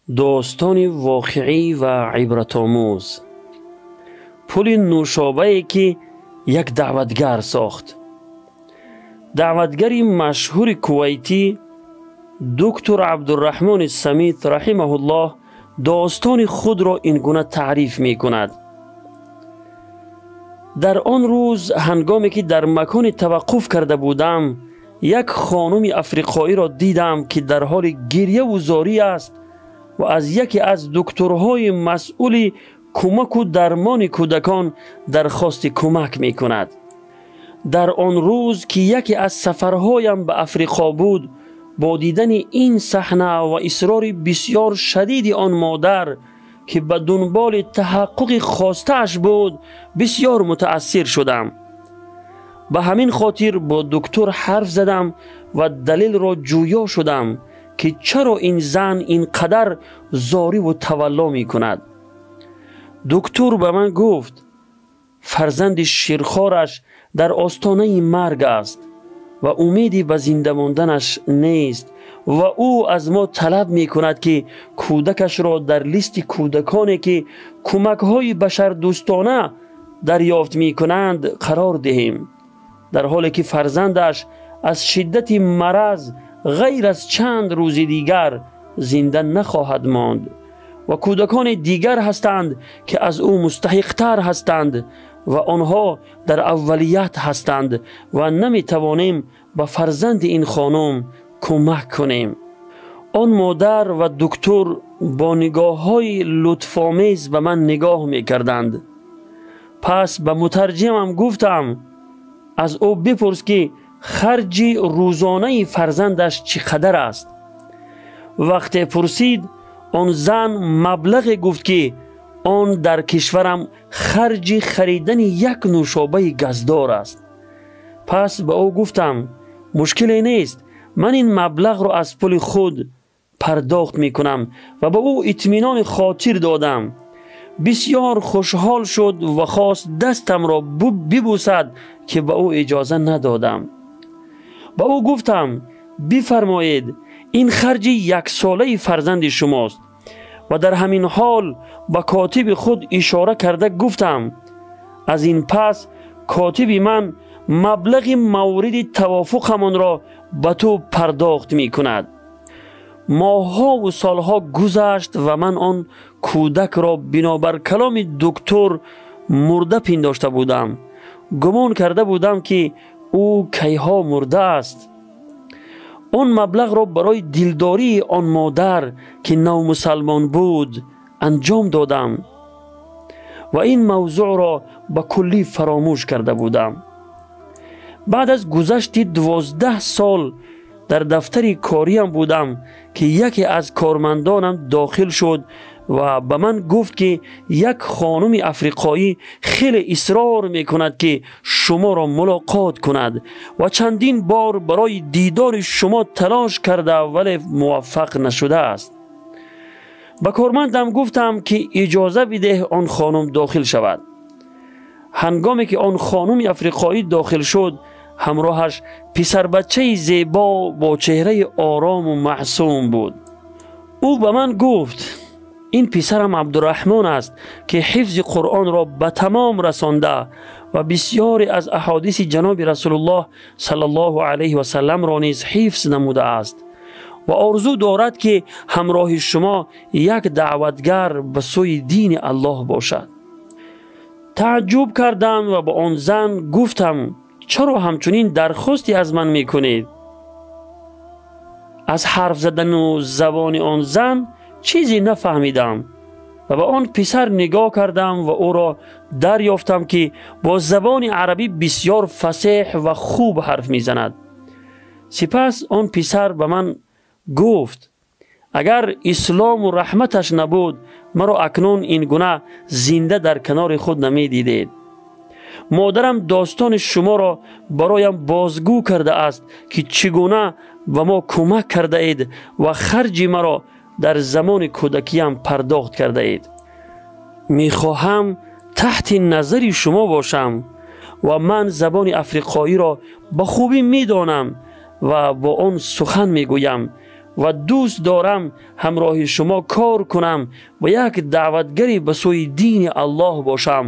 Достони воқеӣ ва ибратомӯз. Пули нӯшобае, ки як даъватгар сохт. Даъватгари машҳури кувайтӣ доктор Абдурраҳмони Самит раҳимаҳуллоҳ достони худро ин гуна таъриф мекунад. Дар он рӯз, ҳангоме ки дар макони таваққуф карда будам, як хонуми африқоиро дидам, ки дар ҳоли гирьяву зорӣ аст ва аз яке аз дукторҳои масъули кӯмаку дармони кӯдакон дархости кӯмак мекунад. Дар он рӯз, ки яке аз сафарҳоям ба Африқо буд, бо дидани ин саҳна ва исрори бисёр шадиди он модар, ки ба дунболи таҳаққуқи хостааш буд, бисёр мутаассир шудам. Ба ҳамин хотир бо доктор ҳарф задам ва далелро ҷӯё шудам, ки чаро ин зан ин қадар зориву тавалло мекунад. Доктор ба ман гуфт, фарзанди ширхораш дар остонаи марг аст ва умеди ба зинда монданаш нест ва ӯ аз мо талаб мекунад, ки кӯдакашро дар листи кӯдаконе, ки кӯмакҳои башардӯстона дарёфт мекунанд, қарор диҳем, дар ҳоле ки фарзандаш аз шиддати мараз ғайр аз чанд рӯзи дигар зинда нахоҳад монд ва кӯдакони дигар ҳастанд, ки аз ӯ мустаҳиқтар ҳастанд ва онҳо дар аввалият ҳастанд ва наметавонем ба фарзанди ин хонум кӯмак кунем. Он модар ва доктор бо нигоҳҳои лутфомез ба ман нигоҳ мекарданд. Пас ба мутарҷимам гуфтам, аз ӯ бипурс, ки харҷи рӯзонаи фарзандаш чӣ қадар аст. Вақте пурсид, он зан маблағе гуфт, ки он дар кишварам харҷи харидани як нӯшобаи газдор аст. Пас ба ӯ гуфтам, мушкиле нест, ман ин маблағро аз пули худ пардохт мекунам ва ба ӯ итминони хотир додам. Бисёр хушҳол шуд ва хост дастамро бибӯсад, ки ба ӯ иҷоза надодам. Ба ӯ гуфтам, бифармоед, ин харҷи яксолаи фарзанди шумост. Ва дар ҳамин ҳол ба котиби худ ишора карда гуфтам, аз ин пас котиби ман маблағи мавриди тавофуқамонро ба ту пардохт мекунад. Моҳҳову солҳо гузашт ва ман он кӯдакро бинобар каломи доктор мурда пиндошта будам. Гумон карда будам, ки ӯ кайҳо мурда аст. Он маблағро барои дилдории он модар, ки навмусалмон буд, анҷом додам ва ин мавзӯъро ба куллӣ фаромӯш карда будам. Баъд аз гузашти 12 сол дар дафтари кориям будам, ки яке аз кормандонам дохил шуд ва ба ман гуфт, ки як хонуми африқоӣ хеле исрор мекунад, ки шуморо мулоқот кунад ва чандин бор барои дидори шумо талош карда, вале муваффақ нашудааст. Ба кормандам гуфтам, ки иҷоза бидеҳ он хонум дохил шавад. Ҳангоме ки он хонуми африқоӣ дохил шуд, ҳамроҳаш писарбачаи зебо бо чеҳраи орому маъсум буд. Ӯ ба ман гуфт, ин писарам Абдурраҳмон аст, ки ҳифзи Қуръонро ба тамом расонда ва бисёре аз аҳодиси ҷаноби Расулуллоҳ саллаллоҳу алайҳи васалламро низ ҳифз намудааст ва орзу дорад, ки ҳамроҳи шумо як даъватгар ба сӯи дини Аллоҳ бошад. Тааҷҷуб кардам ва ба он зан гуфтам, чаро ҳамчунин дархосте аз ман мекунед? Аз ҳарф задану забони он зан чизе нафаҳмидам ва ба он писар нигоҳ кардам ва ӯро дарёфтам, ки бо забони арабӣ бисёр фасеҳ ва хуб ҳарф мезанад. Сипас он писар ба ман гуфт, агар ислому раҳматаш набуд, маро акнун ин гуна зинда дар канори худ намедидед. Модарам достони шуморо бароям бозгӯ кардааст, ки чӣ гуна ба мо кӯмак кардаед ва харҷи маро дар замони кӯдакиям пардохт кардаед. Мехоҳам таҳти назари шумо бошам ва ман забони африқоиро ба хубӣ медонам ва бо он сухан мегӯям. ва дӯст дорам ҳамроҳи шумо кор кунам ва як даъватгари ба сӯи дини Аллоҳ бошам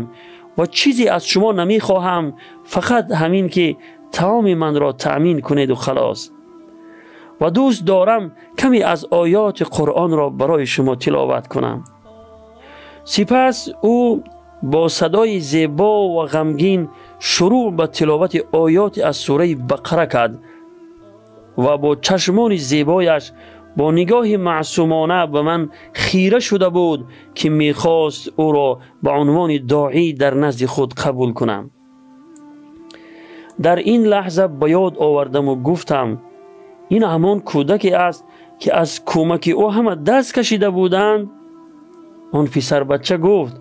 ва чизе аз шумо намехоҳам, фақат ҳамин ки таоми манро таъмин кунеду халос. Ва дӯст дорам каме аз оёти Қуръонро барои шумо тиловат кунам. Сипас ӯ бо садои зебо ва ғамгин шурӯъ ба тиловати оёти аз сураи Бақара кард ва бо чашмони зебояш бо нигоҳи маъсумона ба ман хира шуда буд, ки мехост ӯро ба унвони доӣ дар назди худ қабул кунам. Дар ин лаҳза ба ёд овардаму гуфтам: ин ҳамон кӯдаке аст, ки аз кӯмаки ӯ ҳама даст кашида буданд. Он писарбача гуфт: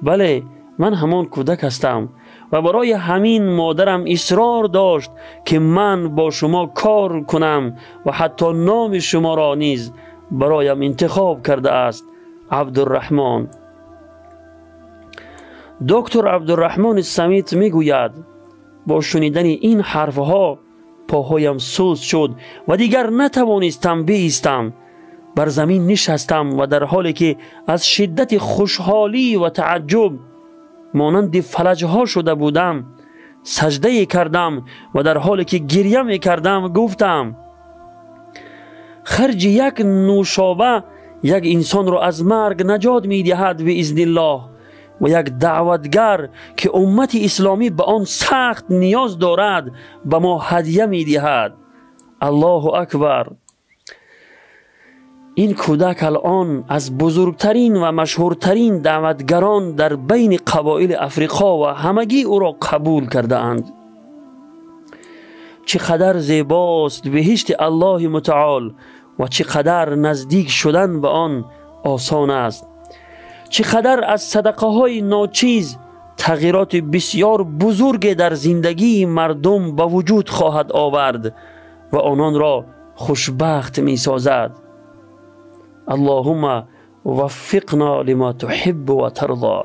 бале, ман ҳамон кӯдак ҳастам ва барои ҳамин модарам исрор дошт, ки ман бо шумо кор кунам ва ҳатто номи шуморо низ бароям интихоб кардааст: Абдурраҳмон. Доктор Абдурраҳмони Самит мегӯяд: бо шунидани ин ҳарфҳо поҳоям суст шуд ва дигар натавонистам биистам. Бар замин нишастам ва дар ҳоле ки аз шиддати хушҳолӣ ва тааҷҷуб монанди фалаҷҳо шуда будам, саҷдае кардам ва дар ҳоле ки гиря мекардам гуфтам: харҷи як нӯшоба як инсонро аз марг наҷот медиҳад биизниллоҳ, ва як даъватгар, ки уммати исломӣ ба он сахт ниёз дорад, ба мо ҳадя медиҳад. Аллоҳу акбар! Ин кӯдак алон аз бузургтарин ва машҳуртарин даъватгарон дар байни қабоили Африқо ва ҳамагӣ ӯро қабул кардаанд. Чӣ қадар зебост биҳишти Аллоҳи мутаол ва чӣ қадар наздик шудан ба он осон аст. Чӣ қадар аз садақаҳои ночиз тағйироти бисёр бузурге дар зиндагии мардум ба вуҷуд хоҳад овард ва ононро хушбахт месозад. Аллоҳумма ваффиқно лима туҳиббу ва тарзо.